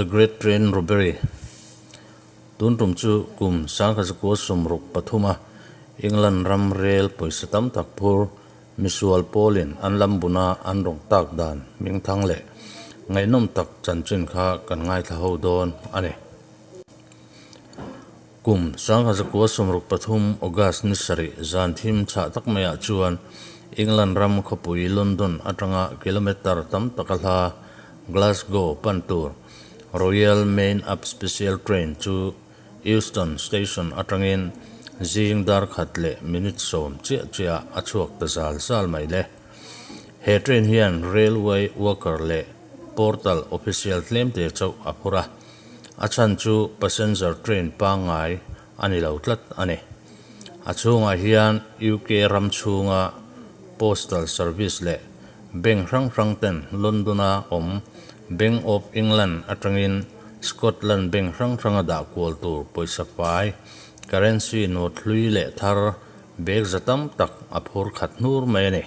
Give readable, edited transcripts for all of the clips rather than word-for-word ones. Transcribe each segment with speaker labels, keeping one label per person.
Speaker 1: The Great Train Robbery Tun tum chu kum 1963 a England ram rel pawisa tam tak phur misual pawlin an lam buna an rawng tak dan hmingthang leh ngaihnawm tak chanchin kha kan ngaithla ho dawn a ni. Kum 1963 August ni sarih zan thim chhah tak maiah chuan England ram khawpui London atanga kilometre tam taka hla Glasgow pan tur Royal Main Up Special Train chu Euston Station atangin zing dar khat leh minute sawm chiah chiah ah a chhuak ta zal zal mai le. He train hian railway worker leh portal official tlemte chauh a phur a. A chhan chu passenger train pangngai a ni lo tlat a ni. A chhungah hian UK ram chhunga postal service leh bank hrang hrang ten London-a awm Bank of England atangin Scotland bank hrang hranga dah kual tur pawisa fai, currency note hlui leh thar bag za tam tak a phur khat hnur mai a ni.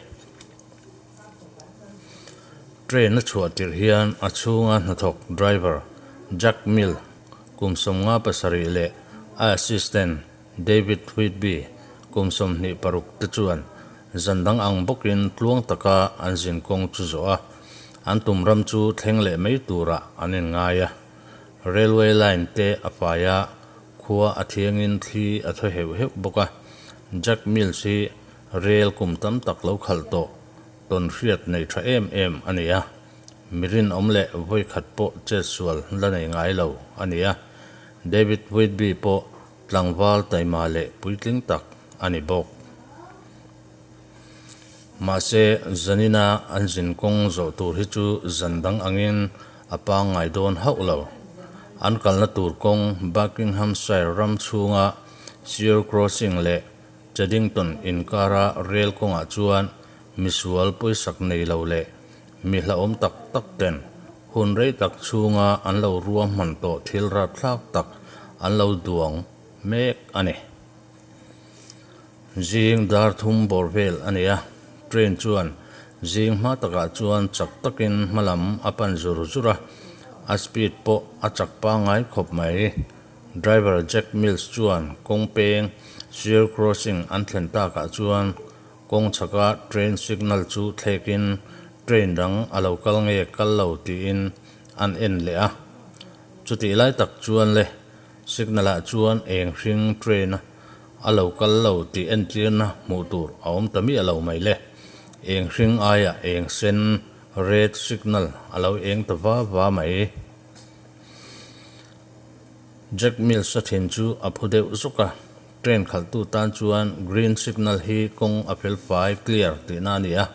Speaker 1: Train a chhuah tirh hian a chhunga hnathawk driver Jack Mill kum 57 leh a assistant David Whitby kum 26 te chuan zan dang ang bawkin tluang taka an zin kawng chu zawh a, an tum ram chu thleng leh mai turah an inngai a. Railway line te a fai a, khua a thiangin thli a thaw heuh heuh bawk a. Jack Mills hi Rel kum tam tak lo khalh tawh, tawn hriat nei tha em em a ni a. Mi rinawm leh vawikhat pawh chetsual la nei ngai lo a ni a. David Whitby pawh tlangval taima leh puitling tak a ni bawk. Mahse, zanina an zin kawng zawh tur hi chu zan dang angin a pangngai dawn hauh lo. An kalna tur kawng Buckinghamshire ram chhunga Sure Crossing leh Cheddington inkara rel kawngah chuan misual pawisak nei lo leh mi hlauhawm tak tak ten hun rei tak chhunga an lo ruahman tawh thil rapthlak tak an lo duang mek a ni. Zing dar thum bawr vel a ni a, train chuan zing hma takah chuan chak takin hmalam a pan zur zur a, a speed pawh a chak pangngai khawp mai. Driver Jack Mills chuan kawng peng Shear Crossing an thlen takah chuan kawng chhaka train signal chu thlekin train dang a lo kal nge kal lo tiin an en leh a. Chutih lai tak chuan le signal ah chuan eng hring train a lo kal lo tih entirna hmuh tur a awm ta miah lo mai le. Eng hring aiah eng sen, red signal, a lo eng ta va va mai. Jack Mills a thin chu a phu deuh zuk a, train khalhtu tan chuan green signal hi kawng a fel fai, clear, tihna a ni a,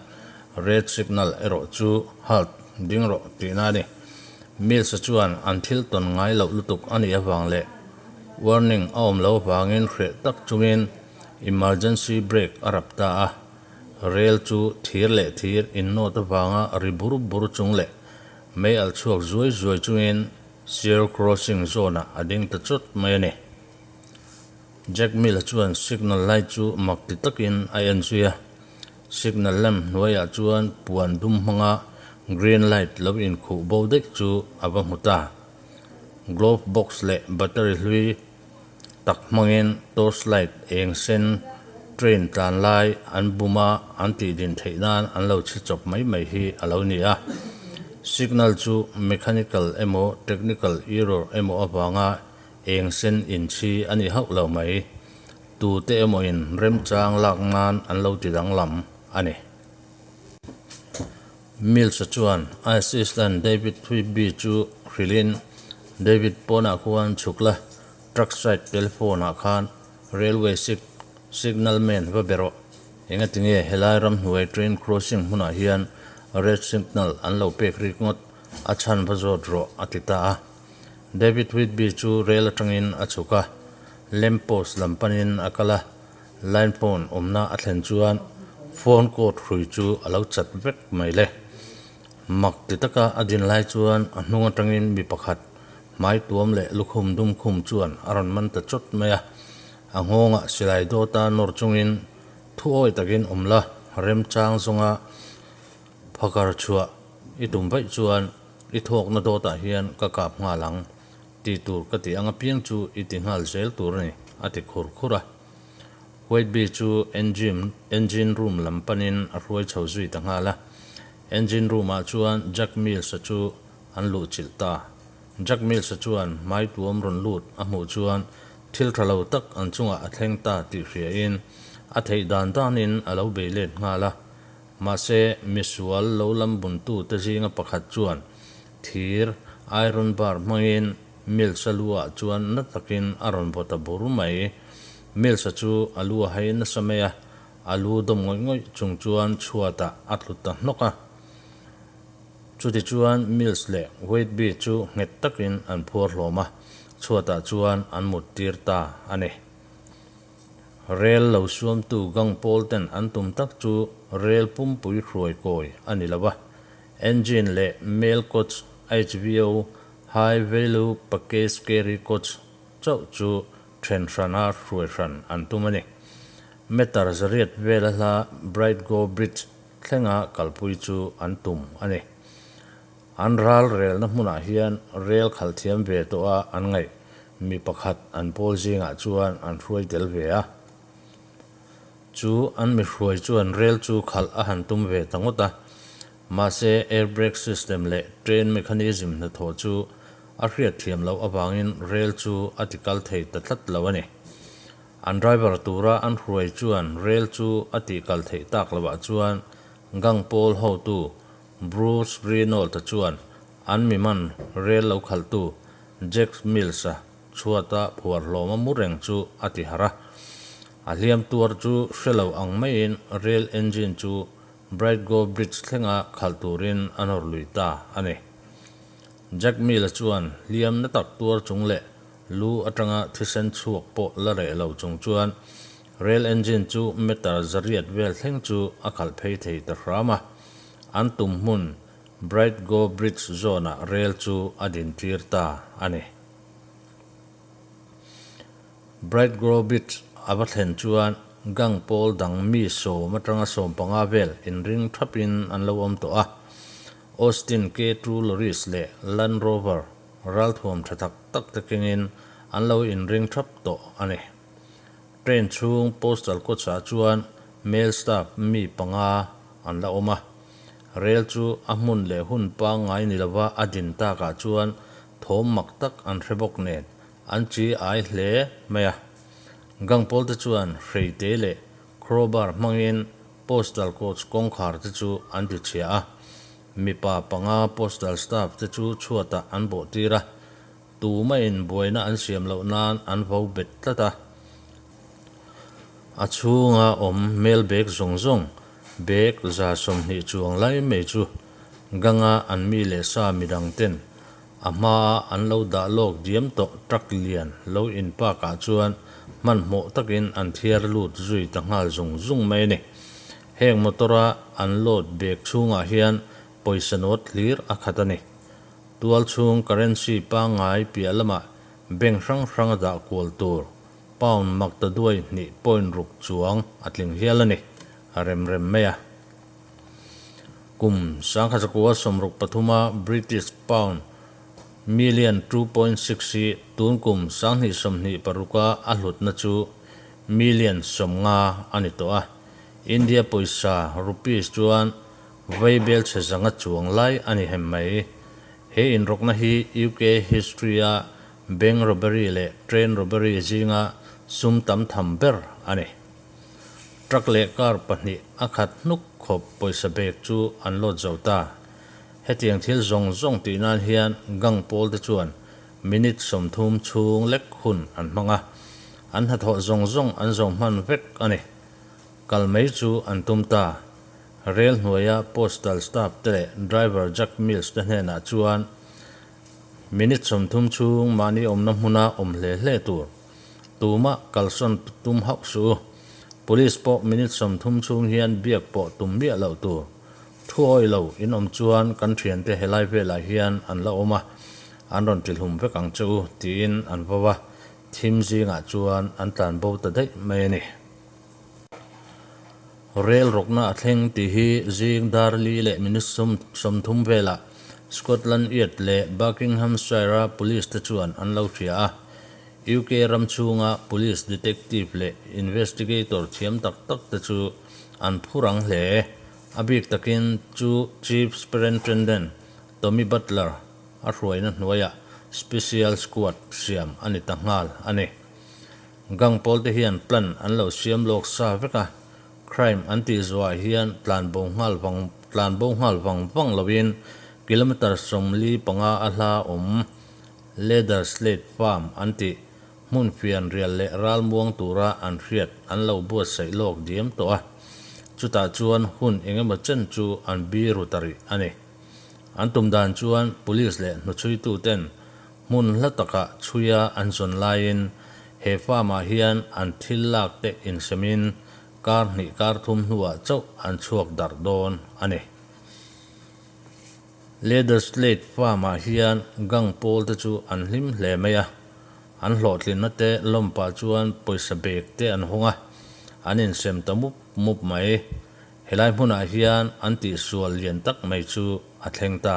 Speaker 1: red signal erawh chu halt, ding rawh, tihna a ni. Mills-a chuan an thil tawn ngai loh lutuk a nih avang leh warning a awm lo avangin hreh tak chungin emergency brake a rap ta a, rail chu thir leh thir innawt avanga ri bur bur chung leh mei alh chhuak zuai zuai chungin Sir Crossing zawnah a ding ta chawt mai a ni. Jack Miller chuan signal light chu mak ti takin a en zui a. Signal lamp hnuaiah chuan puan dum hmanga green light lo inkhuh bo daih chu a va hmu ta. Glove box leh battery hlui tak hmangin torch light eng sen train tlan lai an bum a, an tih din theih nan an lo chhi chawp mai mai hi a lo ni a. Signal chu mechanical emaw technical error emaw avanga eng sen inchhi a ni hauh lo mai. Tute emawin remchang lak nan an lo ti danglam a ni. Mills-a chuan a assistant David Whitby chu hrilhin, David pawnah khuan chhuk la, truck side telephone ah khan railway sig signal man va be rawh. Engatinge helai ramhnuai train crossing hmunah hian red signal an lo pek rik ngawt a chhan va zawt rawh a ti ta a. David Whitby chu rail atangin a chhuk a, lamp post lam panin a kal a. Line phone awmna a thlen chuan phone cord hrui chu a lo chat vek mai le. Mak ti taka a din lai chuan a hnung atangin mi pakhat hmai tuam leh lukhum dum khum chuan a rawn man ta chawt mai a. A nghawngah silai dawta nawr chungin thu awi takin awm la, remchang zawnga phakar chhuah i tum vaih chuan I thawkna dawtah hian ka kap nghal ang. Tih tur ka tih ang apiang chu i ti nghal zel tur a ni, a ti khur khur a. Whiteby chu engine engine room lam panin a hruai chho zui ta nghal a. Engine room-ah chuan Jack Mills-a chu an luh chilh ta. Jack Mills-a chuan hmai tuam rawn lut a hmuh chuan thil tha lo tak an chungah a thleng ta tih hriain a theih dan danin a lo bei let nghal a. Mahse, misual lo lam buntute zinga pakhat chuan thir, iron bar, hmangin Mills-a lu-ah chuan na takin a rawn vaw ta bur mai. Mills-a chu a lu a hai nasa mai a, a lu dawm ngawih ngawih chung chuan chhuatah a tlu ta hnawk a. Chutichuan Mills leh Whitby chu nghet takin an phuar hlawm a, chhuatah chuan an mut tir ta a ni. Rel lo suamtu gang pawl ten an tum tak chu rel pumpui hruai kawi a ni lo a, engine leh mail coach HVO High Value Package Carry Coach chauh chu then hrana hruai hran an tum a ni. Meter zariat vela hla Bridego Bridge thlenga kalpui chu an tum a ni. An ral relna hmunah hian rel khalh thiam ve tawh a an ngaih mi pakhat an pawl zingah chuan an hruai tel ve a. Chu an mi hruai chuan rel chu khalh a han tum ve ta ngawt a. Mahse air brake system leh train mechanism hnathawh chu a hriat thiam loh avangin rel chu a ti kal thei ta tlat lo a ni. An driver tura an hruai chuan rel chu a tih kal theih tak lovah chuan gang pawl hotu Bruce Reynolds-a chuan an mi man rel lo khalhtu Jack Mills-a chhuata phuar hlawma mu reng chu a ti harh a. A hliam tuar chu hre lo ang maiin rel engine chu Bridego Bridge thlenga khalh turin a nawr lui ta a ni. Jack Mills-a chuan hliam na tak tuar chung leh Lu atanga thisen chhuak pawh la reh lo chung chuan rail engine chu meter zariat vel thleng chu a khalh phei thei ta hram a. An tum hmun Bridego Bridge zawnah rail chu a din tir ta a ni. Bridego Bridge a va thlen chuan gang pawl dang mi sawm atanga 15 vel inring thapin an lo awm tawh a. Austin K two lorries leh Land Rover Ralthuam tha tak tak te kengin an lo inring thap tawh a ni. Train chhung postal coach-ah chuan mail staff mi panga an la awm a. Rel chu a hmun leh hun pangngai ni lova a din takah chuan thawm mak tak an hre bawk nen an chi ai hle mai a. Gang pawl te chuan hreite leh crowbar hmangin postal coach kawngkhar te chu an ti chhia a. Mipa panga postal staff te chu chhuatah an bawh tir a, tumahin buaina an siam loh nan an vo bet tlat a. A chhunga awm mail bag zawng zawng, bag 120 chuang lai mai chu ganga an mi leh sa midang ten a hmaa an lo dah lawk diam tawh truck lian lo in park ah chuan hmanhmawh takin an thiar lut zui ta nghal zung zung mai a ni. Heng motor-a an load bag chhungah hian pawisa note hlir a khat a ni. Tual chhung currency pangngai piah lamah bank hrang hrang a dah kual tur pound mak ta duai hnih point ruk chuang a tling hial a ni, a rem rem mai a. Kum 1963 British pound million 2.6 hi tun kum 2026-a a hlutna chu million 50 a ni tawh a. India pawisa, rupees, chuan vaibel chhe zanga chuang lai a ni hem mai. He inrawkna hi UK history-a bank robbery leh train robbery zinga sum tam tham ber a ni. Truck leh car pahnih a khat hnuk khawp pawisa bag chu an load zo ta. Hetiang thil zawng zawng tih nan hian gang pawl te chuan minute 30 chhung lek hun an hmang a, an hnathawh zawng zawng an zo hman vek a ni. Kal mai chu an tum ta. Rel hnuaia postal staff te leh driver Jack Mills te hnenah chuan minute 30 chhung mahni awmna hmuna awm hle hle tur. Tumah kalsawn tum hauh suh u. Police pawh minute 30 chhung hian biak pawh tum miah loh tur. Thu awih lo in awm chuan kan thiante helai velah hian an la awm a, an rawn tihlum vek ang che u tiin an vo a, thim zingah chuan an tlanbo ta daih mai a ni. Rel rawkna a thleng tih hi zing dar li leh minute 30 velah Scotland Yard leh Buckinghamshire-a police te chuan an lo hria a. UK ram chhunga police detective leh investigator thiam tak tak te chu an phu rang hle. A bik takin chu Chief Superintendent Tommy Butler a hruaina hnuaiah Special Squad siam a ni ta nghal a ni. Gang pawl te hian plan an lo siam lawk sa vek a, crime an tih zawhah hian tlan bo nghal vang tlan bo nghal vang vang loin kilometre 45 a hla awm Leatherslade Farm an tih hmun fian rial leh ral muang tura an hriat an lo buatsaih lawk diam tawh a, chutah chuan hun eng emaw chen chu an biru ta rih a ni. An tum dan chuan police leh hnuchhuituten hmun hla takah chhuia an zawn laiin he farm-ah hian an thil lak te insemin kar hnih kar thum hnuah chauh an chhuak darh dawn a ni. Leatherslade farm-ah hian gang pawl te chu an hlim hle mai a, an hlawhtlinna te lawm pah chuan pawisa bag te an hawng a, an insem ta mup mup mai. Helai hmunah hian an tihsual lian tak mai chu a thleng ta.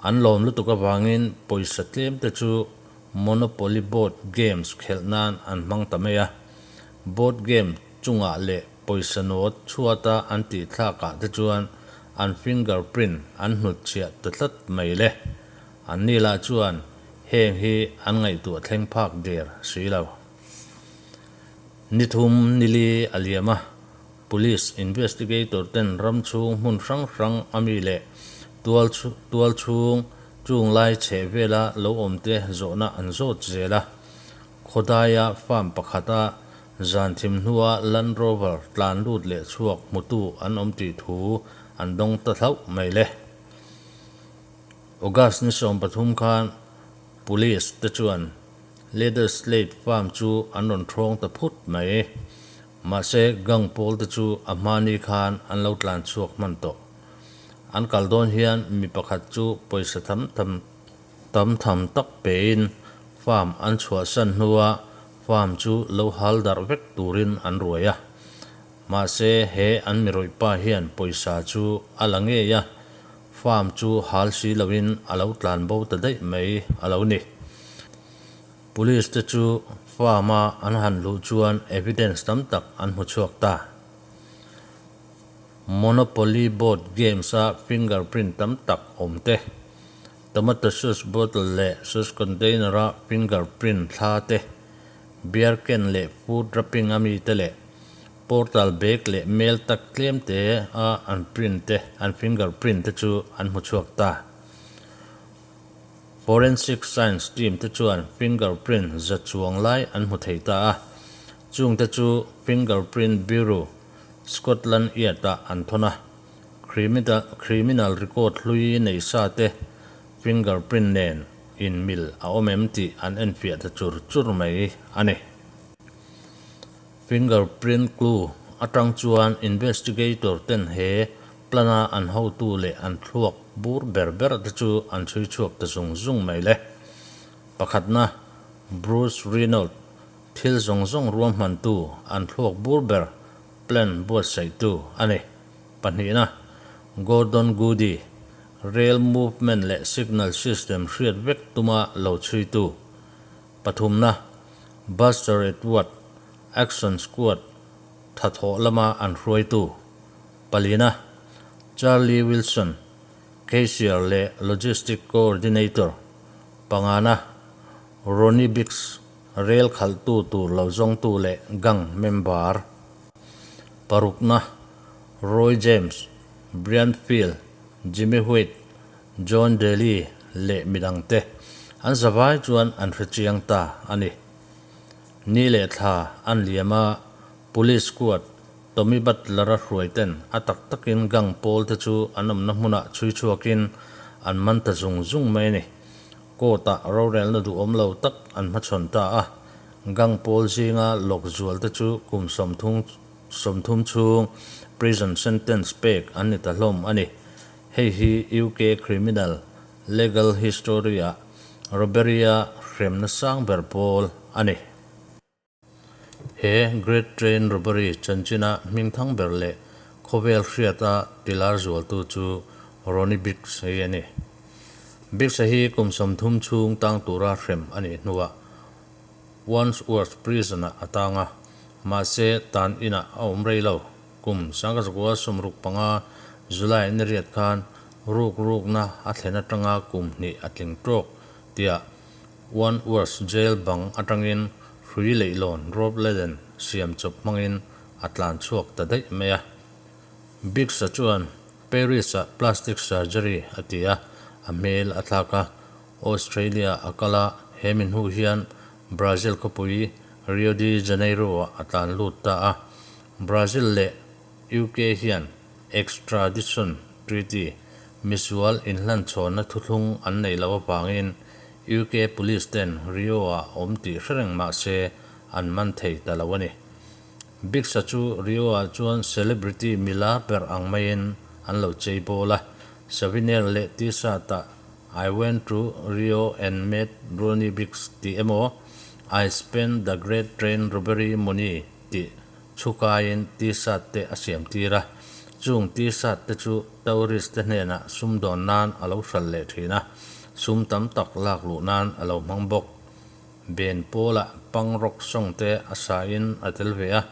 Speaker 1: An lawm lutuk avangin pawisa tlem te chu Monopoly board games khelh nan an hmang ta mai a. Board game chungah leh pawisa nawt chhuata an tih thlakah te chuan an finger print an hnutchhiah ta tlat mai le. An ni lah chuan heng hi an ngaihtuah thleng phak der si lo. Ni thum nili a liam a, Police investigator ten ram chhung hmun hrang hrang a mi leh tual tual chhung chung lai chheh vela lo awm te zawhna an zawt zel a. Khawdaia farm pakhata zan thim hnua Land Rover tlan lut leh chhuak hmutu an awm tih thu an dawng ta hlauh mai le. August ni 13 khan Police te chuan Leatherslade farm chu an rawn thawng ta phut mai. Mahse gang pawl te chu a hmani khan an lo tlan chhuak hman tawh. An kal dawn hian mi pakhat chu pawisa tham tham tam tham tak pein farm an chhuahsan hnua farm chu lo hal darh vek turin an ruai a. Mahse he an mi rawih pa hian pawisa chu a la ngei a, farm chu hal si loin a lo tlan bo ta daih mai a lo ni. Police te chu farm a an han luh chuan evidence tam tak an hmu chhuak ta. Monopoly board games a fingerprint tam tak awm te, tomato sauce bottle leh sauce container a fingerprint thla te, beer can leh food wrapping a mi te leh portal bag leh mail tak tlem te a an print te, an fingerprint te chu an hmu chhuak ta. Forensic Science team te chuan fingerprint za chuang lai an hmu thei ta a, chung te chu Fingerprint Bureau, Scotland Yard-ah an thawn a. Criminal record hlui nei sa te fingerprint nen inmil a awm em tih an enfiah ta chur chur mai a ni. Fingerprint clue atang chuan investigator ten he plan-a an hotu leh an thluak bur ber ber te chu an chhui chhuak ta zung zung mai le. Pakhatna, Bruce Reynolds, thil zawng zawng ruahmantu an thluak bur ber plan buatsaihtu a ni. Pahnihna, Gordon Goody, rail movement leh signal system hriat vek tuma lo chhuitu. Pathumna, Buster Edward, Action Squad thathawh lama an hruaitu. Palina, Charlie Wilson, Cashier leh Logistic Coordinator. Pangana, Ronnie Biggs, rel khalhtu tur lo zawngtu leh gang member. Parukna, Roy James, Brian Field, Jimmy White, John Daly leh midangte an zavai chuan an hre chiang ta a ni. Ni leh thla an liam a, Police squad Tommy Butler-a hruaiten a tak takin gang pawl te chu an awmna hmunah chhui chhuakin an man ta zung zung mai a ni. Court-ah rorelna duhawm lo tak an hmachhawn ta a, gang pawl zinga lawk zual te chu kum 30 chhung prison sentence pek an ni ta hlawm a ni. Hei hi UK criminal legal history-ah robbery-a hremna sang ber pawl a ni. He Great Train Robbery chanchina hmingthang ber leh khawvel hriata tilar zualtu chu Ronnie Biggs hi a ni. Biggs-a hi kum 30 chhung tang tura hrem a nih hnuah Wandsworth Prison-ah a tang a, mahse tan inah a awm rei lo. Kum 1965 July ni riat khan ruk rukna a thlen atanga kum hnih a tling tawk tiah Wandsworth Jail bang atangin hrui leihlawn rope laden siam chawp hmangin a tlan chhuak ta daih mai a. Biggs-a chuan Paris-ah plastic surgery a ti a, a hmel a thlak a. Australia a kal a, he mi hnu hian Brazil khawpui Rio de Janeiro-ah a tlan lut ta a. Brazil leh UK hian extradition treaty, misual inhlanchhawnna thuthlung an neih loh avangin UK police ten Rio-ah awm tih hre reng mah se an man thei ta lo a ni. Biggs-a chu Rio-ah chuan celebrity milar ber ang maiin an lo chei bawl a, souvenir leh t-shirt-ah I went to Rio and met Ronnie Biggs tih emaw I spent the great train robbery money tih chhukaiin t-shirt te a siam tir a. Chung t-shirt te chu tourist te hnenah sumdawn nan a lo hral leh thin a, sum tam tak lak luh nan a lo hmang bawk. Ben Paul-a punk rock song te a sa in a tel ve a,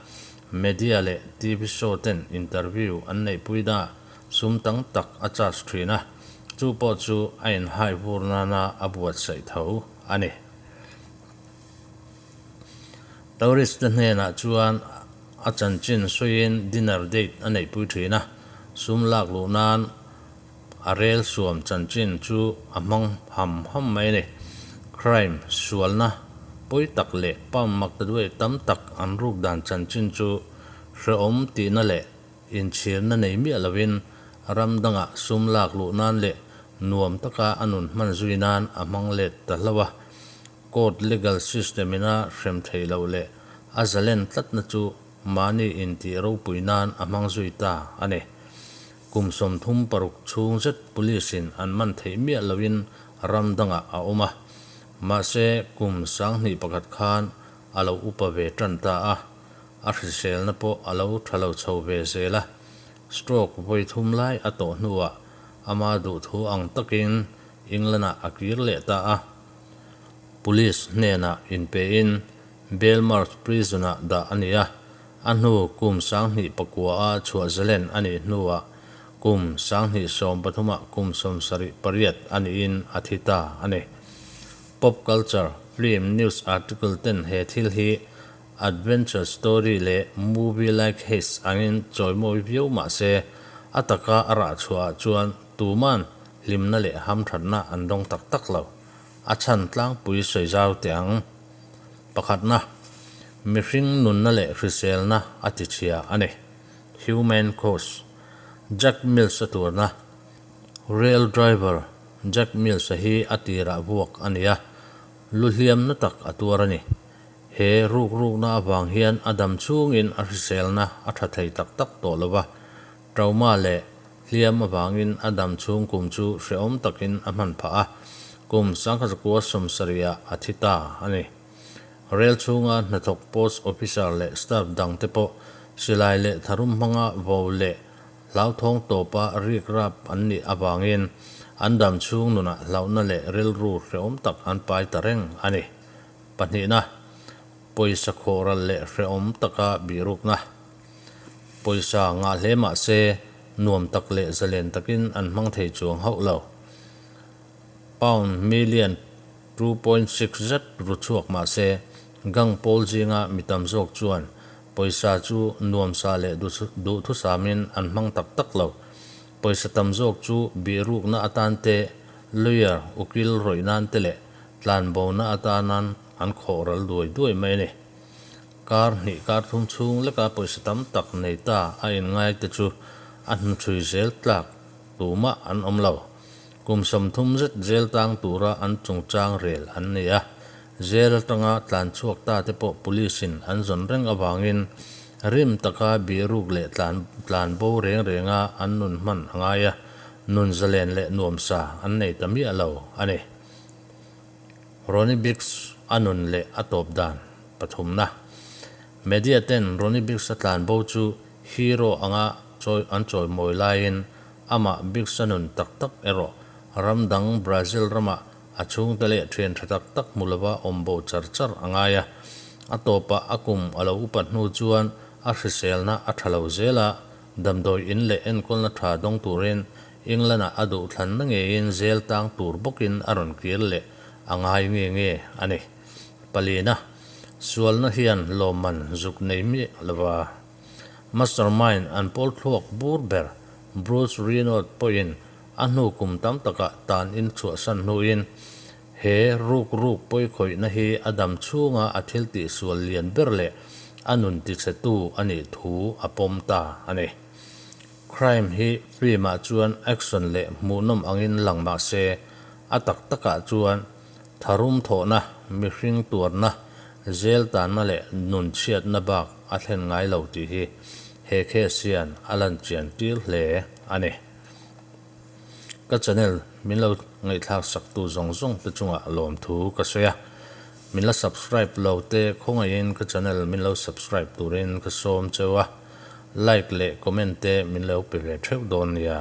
Speaker 1: media leh TV show ten interview an neihpui dah sum tam tak a charge thin a, chu pawh chu a inhai vur nana a buatsaih tho a ni. Tourist te hnenah chuan a chanchin sawiin dinner date a neihpui thin a, sum lak luh nan a rel suam chanchin chu a hmang ham ham mai a ni. Crime, sualna pawi tak leh pam mak ta duai tam tak an ruk dan chanchin chu hrehawm tihna leh inchhirna nei miah lovin ram dangah sum lak luh nan leh nuam taka a nun hman zui nan a hmang let ta hlauh a. Court legal system ina hrem theih loh leh a zalen tlatna chu mahni intih ropui nan a hmang zui ta a ni. Kum 36 chhung zet police in an man theih miah loin ram dangah a awm a. Mahse kum 2001 khan a lo upa ve tan ta a, a hriselna pawh a lo tha lo chho ve zel a. Stroke vawi thum lai a tawh hnuah ama duhthu ang takin England-ah a kir leh ta a. Police hnenah inpein Belmarsh Prison-ah dah a ni a, a hnu kum 2009 a chhuah zalen a nih hnuah kum 2013 ah kum 78 a niin a thi ta a ni. Pop culture, film, news article ten he thil hi adventure story leh movie like heist angin chawimawi viau mah se a taka a rah chhuah ah chuan tuman hlimna leh hamthatna an dawng tak tak lo. A chhan tlangpui sawi zau teh ang. Pakhatna, mihring nunna leh hriselna a tichhia a ni. Human cost, Jack Mills-a turna, Rail driver Jack Mills-a hi a tirah vuak a ni a, lu hliamna tak a tuar a ni. He rukrukna avang hian a dam chhungin a hriselna a tha thei tak tak tawh lo va, trauma leh hliam avangin a dam chhung kum chu hrehawm takin a hman phah a, kum 1970 ah a thi ta a ni. Rel chhunga hnathawk post officer leh staff dangte pawh silai leh tharum hmanga vo leh hlauthawng tawpa rik rap an nih avangin an dam chhung nunah hlauhna leh rilru hrehawm tak an pai ta reng a ni. Pahnihna, pawisa khawhral leh hrehawm taka bihrukna. Pawisa ngah hle mah se nuam tak leh zalen takin an hmang thei chuang hauh lo. Pound million 2.6 zet ru chhuak mah se gang pawl zinga mi tam zawk chuan pawisa chu nuamsa leh duhthusamin an hmang tak tak lo. Pawisa tam zawk chu bihrukna atan te, lawyer ukil rawih nan te leh tlanbona atanan an khawh ral duai duai mai a ni. Kar hnih kar thum chhung leka pawisa tam tak nei ta a inngai te chu a hnuchhui zel tlak tumah an awm lo. Kum 30 zet zel tang tura an chungchang rel an nei a, zel atanga tlan chhuak ta te pawh police in an zawn reng avangin rim taka bihruk leh tlan tlan bo reng renga an nun hman a ngai a, nun zalen leh nuamsa an nei ta miah lo a ni. Ronnie Biggs a nun leh a tawp dan pathumna. Media ten Ronnie Biggs a tlan bo chu hero anga chawi an chawimawi laiin Amah Biggs-a nun tak tak erawh ram dang Brazil ramah a chhungte leh thian tha tak tak hmu lova awm bo char char a ngai a. A tawpah a kum a lo upat hnu chuan a hriselna a tha lo zel a, damdawi in leh enkawlna tha dawng turin England-ah a duhthlanna ngeiin zel tang tur bawkin a rawn kir leh a ngai nge nge a ni. Palina, Sualna hian lawmman zuk nei miah lova Mastermind an pawl thluak bur ber Bruce Renaud pawhin a hnu kum tam takah tan in chhuahsan hnuin he ruk ruk pawikhawihna hi a dam chhunga a thil tihsual lian ber leh a nun tichhetu a nih thu a pawm ta a ni. Crime hi film ah chuan action leh hmuhnawm angin lang mah se a tak takah chuan Tharum thawhna, mihring tuarna, zel tanna leh nun chhiatna bak a thlen ngai lo tih hi he case hian a lan chian tir hle a ni. Ka channel min lo ngaihthlak saktu zawng zawng te chungah lawmthu ka sawi a, min la subscribe lo te khawngaihin ka channel min lo subscribe turin ka sawm cheu a, like leh comment te min lo pe ve theuh dawn nia.